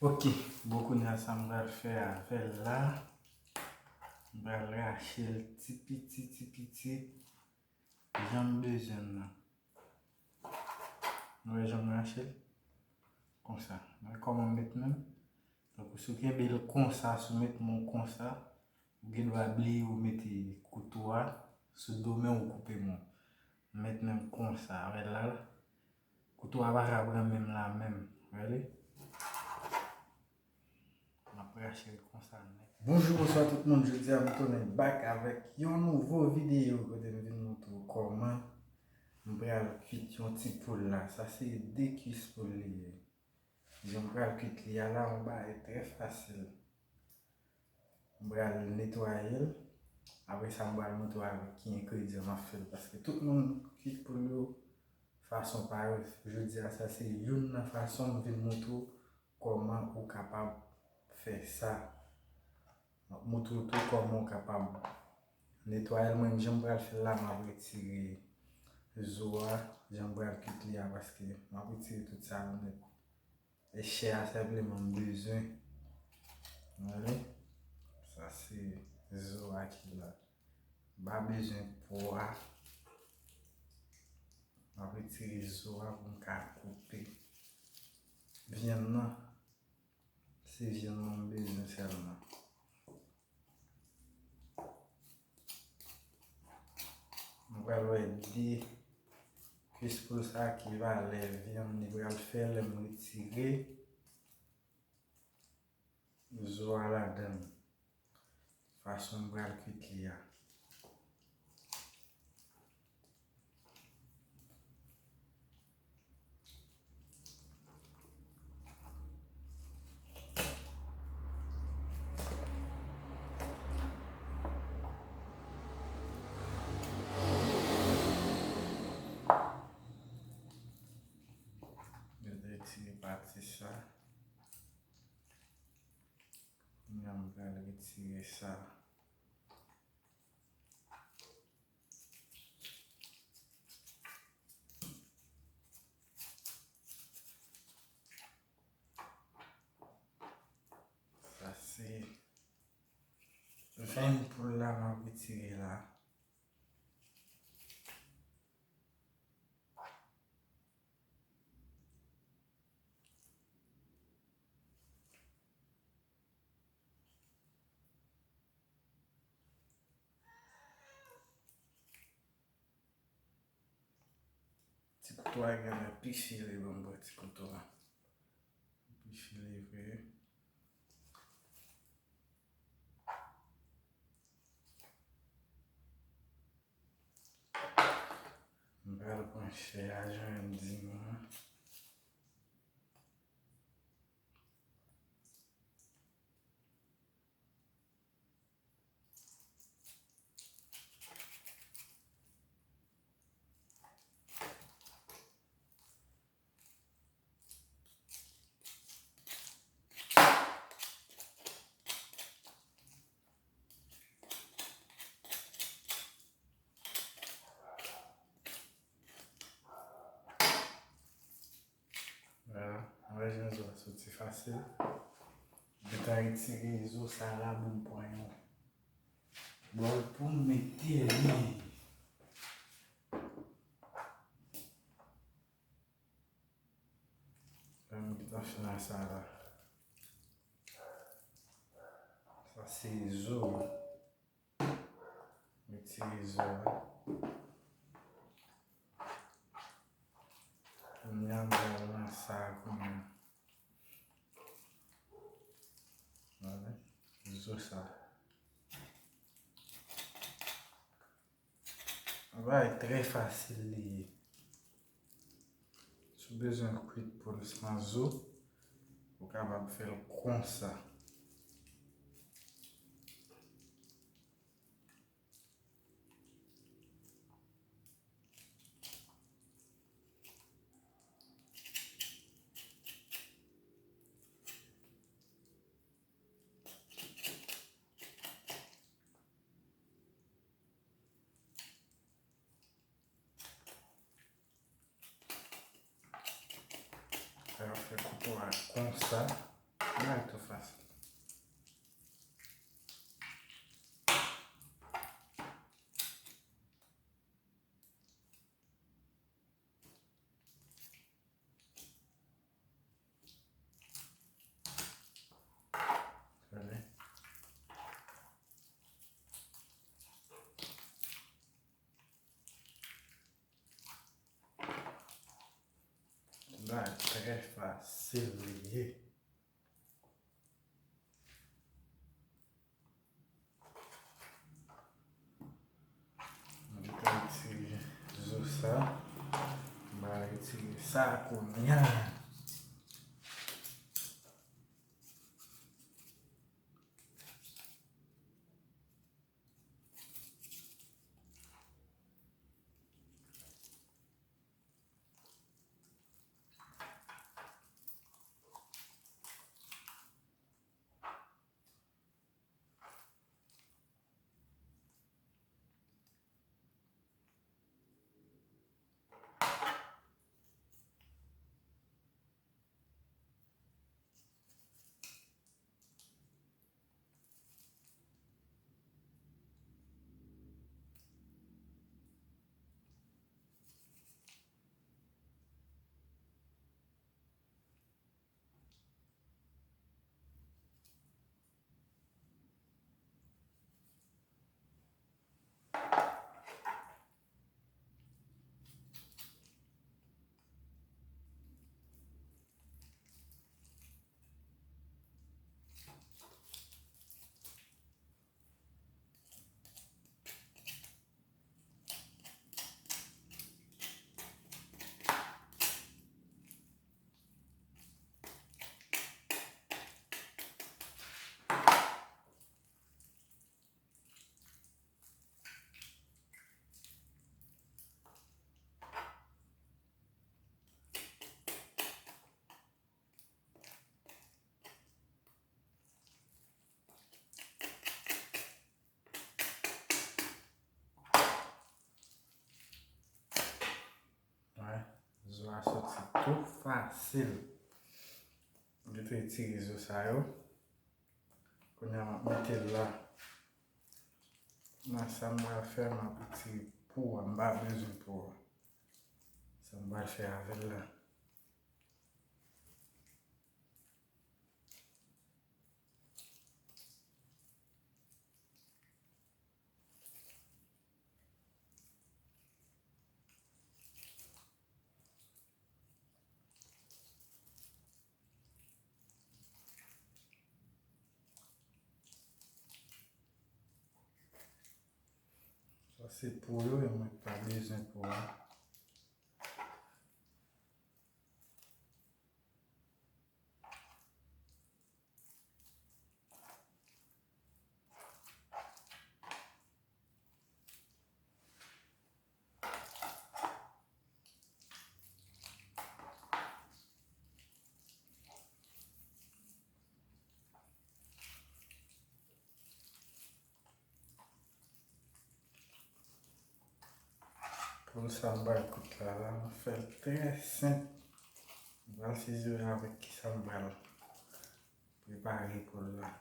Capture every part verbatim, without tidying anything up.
Ok, bon, kounye a sa m pral fè avè l la, m pral rache l ti piti, ti piti, jan m bezwen l nan. Nou wè jan m rache l? Konsa. Mwen kòman m met men m? Donk, si w kenbe l konsa, si w met men w konsa, ou gen dwa bliye ou mete kouto a sou do men w, ou koupe men w. M met men m konsa, wè la, kouto a pa ka pran men m la menm, wè li? M ap rache l konsa nèt. Bonjou, bonswa tout moun. Jodi a m tounen back avèk yon nouvo videyo kote m vin montre w kòman m pral kwit yon ti poul la. Sa se de kwis poul li ye. Jan m pral kwit li a la, yon bagay trè fasil. M pral netwaye l. Apre sa, m pral montre w avèk ki engredyan m ap fè l. Paske tout moun kwit poul yo fason pa yo. Jodi a, sa se youn nan fason m vin montre w kòman ou kapab fè sa. M ap montre w tou kòman w kapab netwaye l. Mwen menm, jan m pral fè l la, m ap retire zo a, jan m pral kwit li a, paske m ap retire tout sa yo nèt. E chè a senpleman m bezwen. Gade, sa se zo a ki la. M pa bezwen po a. M ap retire zo a pou m ka koupe vyann nan. Se vyann nan m bezwen sèlman. Nou pral wè de kwis poul sa ki valè vyann li pral fè lè m retire zo a ladan l. Fason m pral kwit li a. Yo retire pati sa. Kounye a m pral retire sa. Sa se venn poul la m ap retire la. Ti kouto a genlè pi file, ban m pran ti kouto a. Pi file vre. M pral pran chè a jan yo di m lan. Vwala, nou wè jan zo a soti fasil. Mwen ta retire zo sa la, ban m pran yon bòl pou m mete li. Ban m gentan fini sa la. Sa se zo. Retire zo a. Kounye a m pral nan sa a kounye a. Gade, zo sa. Yon bagay trè fasil li ye. Si w bezwen kwit poul san zo, ou kapab fè l konsa. Fè, fè kouto a konsa. Bagay tou fasil. Tande? Bagay trè fasil li ye. Mwen te retire zo sa. Mwen retire sa kounye a. Wè, zo a soti tou fasil. M te retire zo sa yo. Kounye a m ap mete l la. Nan sa m pral fè, m ap retire po a. M pa bezwen po a. Sa m pral fè avè l la. Sa se po yo, e mwen pa bezwen po a. Pou sa m bay kout la, la, m fè l trè senp. M pral sizire avèk kisa m pral prepare pou l la.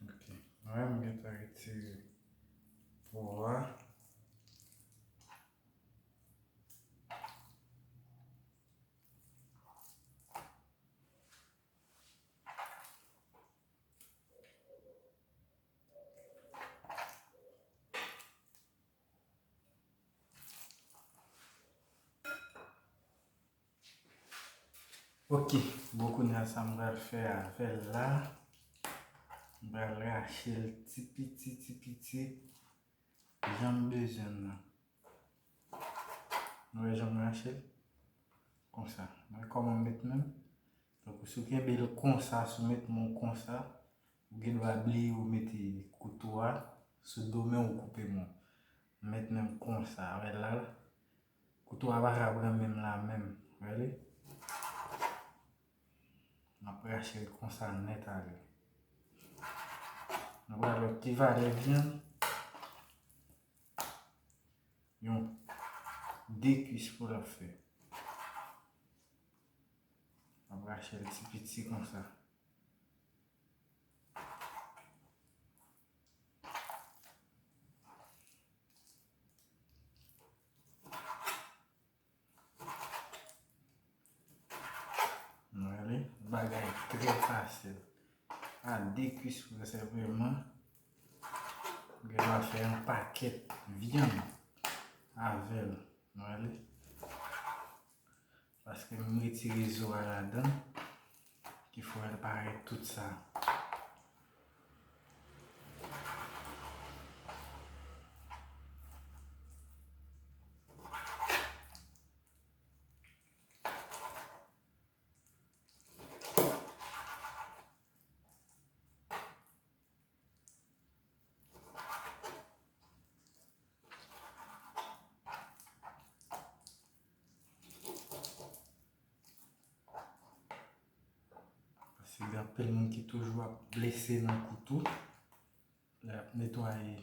Ok. Mwen, m gentan retire po a. Ok, bon, kounye a sa m pral fè avè l la, m pral rache l ti piti, ti piti, jan m bezwen l la. Nou wè jan m rache l? Konsa. Mwen kòman m met men m? Donk, si w kenbe l konsa, si w met men w konsa, ou gen dwa bliye ou mete kouto a sou do men w, ou koupe men w. M met men m konsa, wè la, kouto a pa ka pran men m la menm, wè li? M ap rache l konsa nèt ale. Nou pral wè ki valè vyann yon de kuis pou l ap fè. M ap rache l ti piti konsa. Wè li, bagay trè fasil. A de kuis pou l senpleman, gen dwa fè yon pakèt vyann avè l. Wè li. Paske m retire zo a ladan, ki fè l parèt tout sa. Paske gen anpil moun ki toujou ap blese nan kouto lè y ap netwaye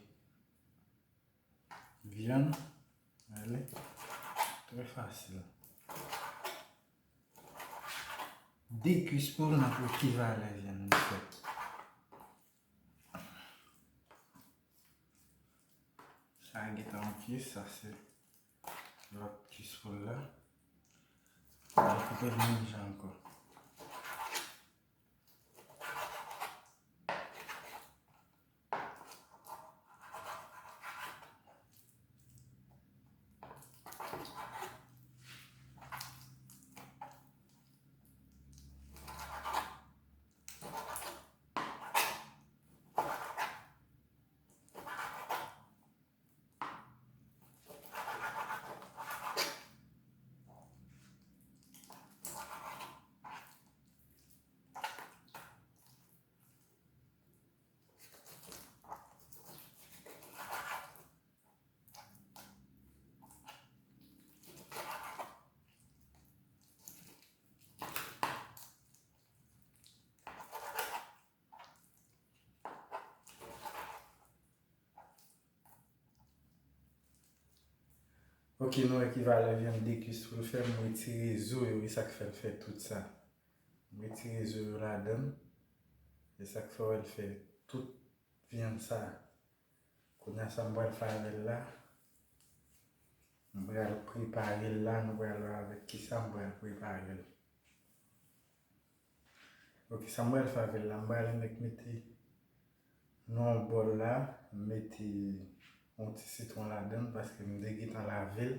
vyann. Ale, trè fasil. De kuis pou l nan pou ki valè vyann li fè. Sa gentan yon pye, sa se lòt kuis pou l la. Mwen koupe l menm jan ankò. Ok, nou wè ki valè vyann de kuis pou l fè, m retire zo yo, e sa k fè l fè tout sa. M retire zo yo ladan l, e sa k fè w wè l fè tout vyann sa. Kounye a sa m pral fè avè l la, m pral prepare l la, nou pral wè avèk kisa m pral prepare l. Ok, sa m pral fè avè l la, m pral mèt mete nan yon bòl la, m mete yon ti sitwon ladan l, paske m te gentan lave l.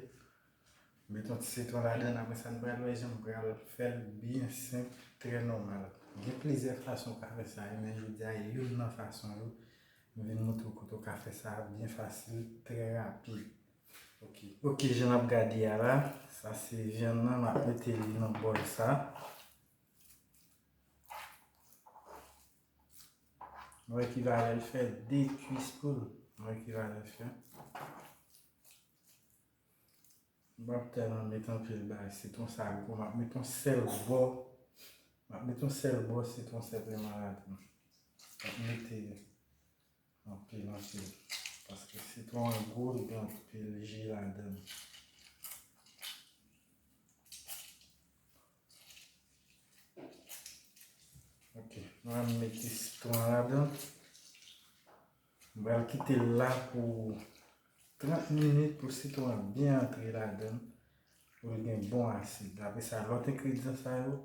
M mete yon ti sitwon ladan l, apre sa, n pral wè jan m pral fè l byen senp, trè nòmal. Gen plizyè fason w ka fè sa, men jodi a, youn nan fason yo, m vin montre w kote w ka fè sa byen fasil, trè rapid. Ok, ok, jan n ap gade a la, sa se vyann nan, m ap mete li nan bòl sa. Mwen ki valè l fè de kuis pou l. Mwen ki valè l fè. M p ap tèlman met anpil bagay, sitwon sa gwo, m ap met yon sèl bò. M ap met yon sèl bò sitwon senpleman ladan. M p ap mete anpil, anpil. Paske sitwon an gwo, li gen anpil ji ladan l. Ok, mwen mete sitwon an ladan. M pral kite l la pou trant minit pou sitwon an byen antre ladan, pou l gen bon asid. Apre sa, lòt engredyan sa yo,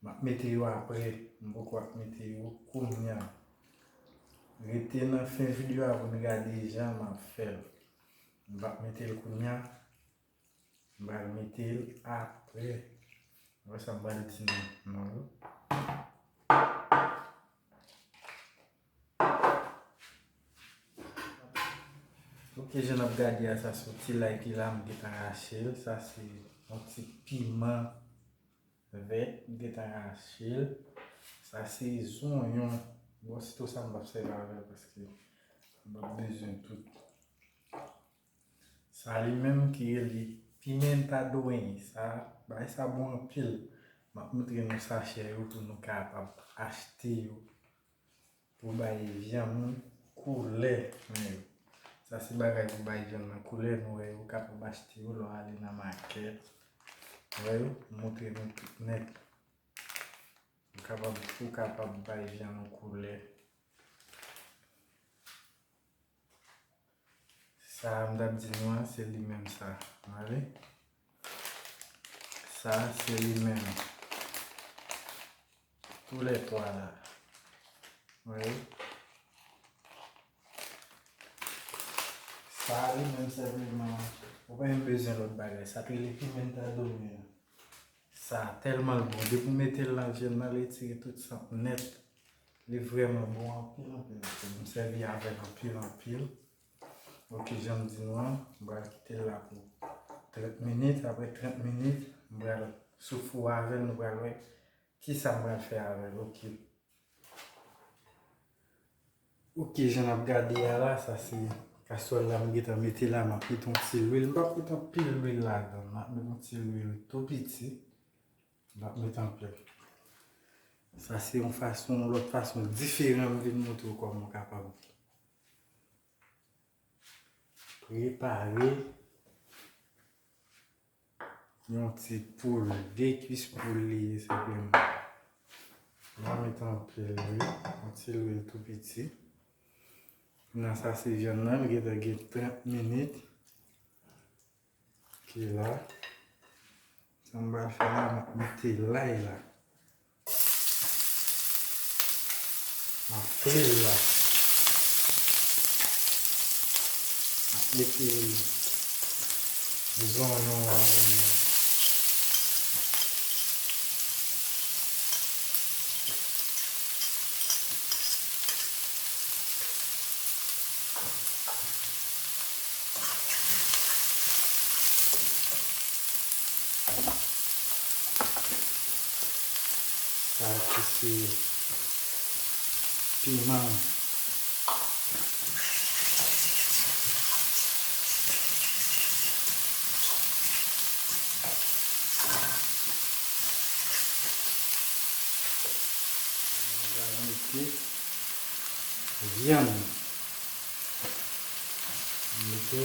m ap mete yo apre. M poko ap mete yo kounye a. Rete nan fen videyo a pou n gade jan m ap fè l. M p ap mete l kounye a. M pral mete l apre. Apre sa, m pral di nou non yo. Ok, jan n ap gade a, sa se yon ti lay ki la, m gentan rache l. Sa se yon ti piman vèt, m gentan rache l. Sa se zonyon. Bon, sitwon sa m p ap sèvi avè l paske m p ap bezwen tout. Sa li menm ki rele pimenta doyen. Sa, bagay sa bon anpil. M ap montre nou sachè yo pou nou kapab achte yo pou bay vyann nou koulè nan yo. Sa se bagay pou bay vyann nan koulè, nou wè yo kapab achte yo lè w ale nan makèt. Ou wè yo, m montre nou tout nèt. Ou kapab, ou kapab bay vyann ou koulè. Sa a m t ap di nou an, se li menm sa. Gade. Sa a, se li menm. Tou lè twa la. Wi. Sa a, li menm senpleman, ou pa menm bezwen lòt bagay. Sa k rele pimenta doyen an. Sa tèlman l bon. Depi w mete l nan vyann nan, li retire tout sant nèt. Li vrèman bon anpil, anpil, anpil. M sèvi avè l anpil, anpil. Ok, jan m di nou an, m pral kite l la pou trant minit. Apre trant minit, m pral sou fou avè l, nou pral wè kisa m pral fè avè l. Ok. Ok, jan n ap gade a la, sa se kastwòl la m gentan mete la, m ap mete yon ti lwil. M p ap mete anpil lwil ladan, m ap mete yon ti lwil tou piti. M p ap mete anpil. Sa se yon fason, yon lòt fason diferan m vin montre w kòman w kapab prepare yon ti poul, de kwis poul li ye senpleman. M pa mete anpil lwil, yon ti lwil tou piti. Nan sa se vyann nan, li gentan gen trant minit. Ki la. Sa m pral fè la, m ap mete lay la. M ap fri l la. M ap mete zonyon an. Sa ki se piman. Mwen pral mete vyann. Mete.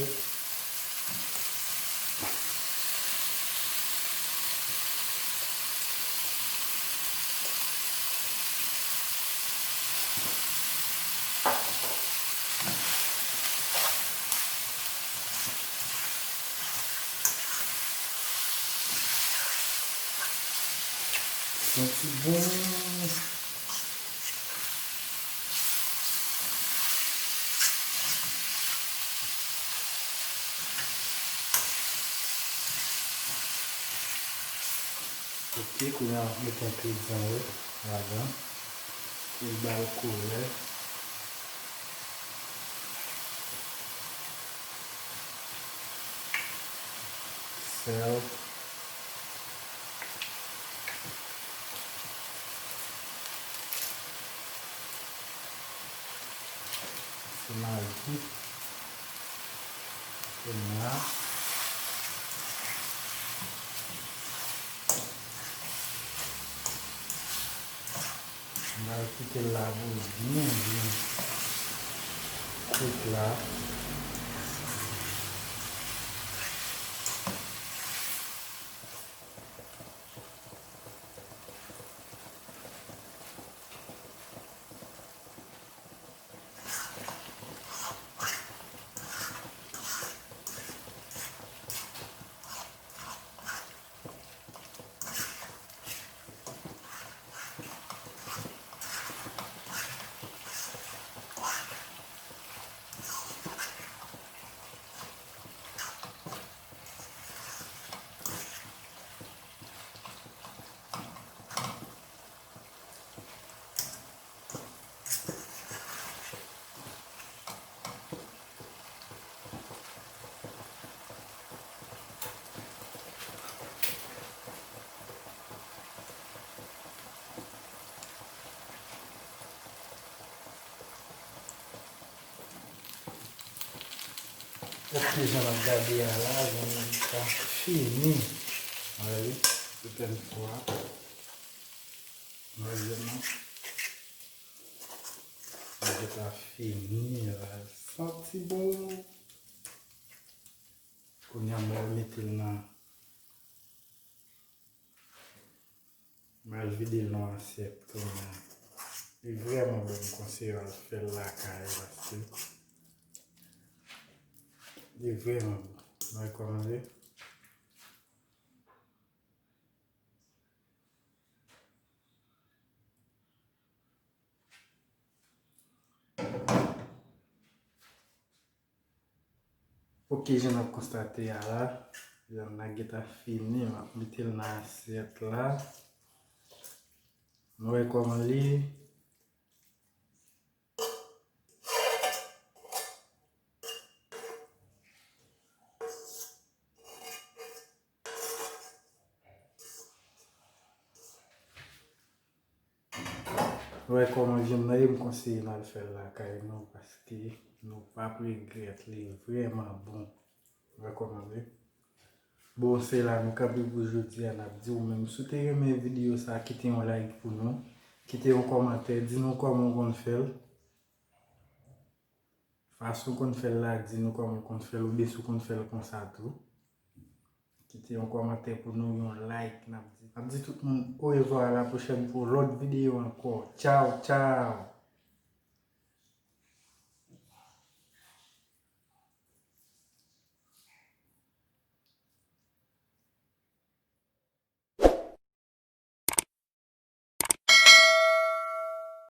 Santi bon. Ok, kounye a m ap mete engredyan yo ladan pou l ba l koulè. Sèl. Se magi. Kounye a. M pral kite l la pou l byen, byen kwit la. Ok, jan n ap gade a la, jan n ap fini. Mwen li, tout yon fwa. Mwen li, non. Mwen li ta fini la. Santi bon. Kounye a, mwen mete l nan Mwen al vide l nan asyèt kounye a. Li vrèman bon, m konseye w al fè l lakay ou paske li vrèman bon. Mwen rekòmande. Ok, jan n ap konstate a la, vyann nan gentan fini, m ap mete l nan asyèt la. Nou wè kòman li ye. Wè kòman vyann nan ye, m konseye n al fè l lakay nou paske nou p ap regrèt, li vrèman bon. Wè kòman vle. Bon, se la nou kanpe pou jodi a, n ap di w menm. Si w te renmen videyo sa, kite yon like pou nou, kite yon kòmantè, di nou kòman w konn fè l. Fason w konn fè l la, di nou kòman w konn fè l, oubyen si w konn fè l konsa tou. Kite yon kòmantè pou nou, yon like, n ap di. N ap di tout moun orevwa, a la pwochèn pou lòt videyo ankò. Tchaw, tchaw!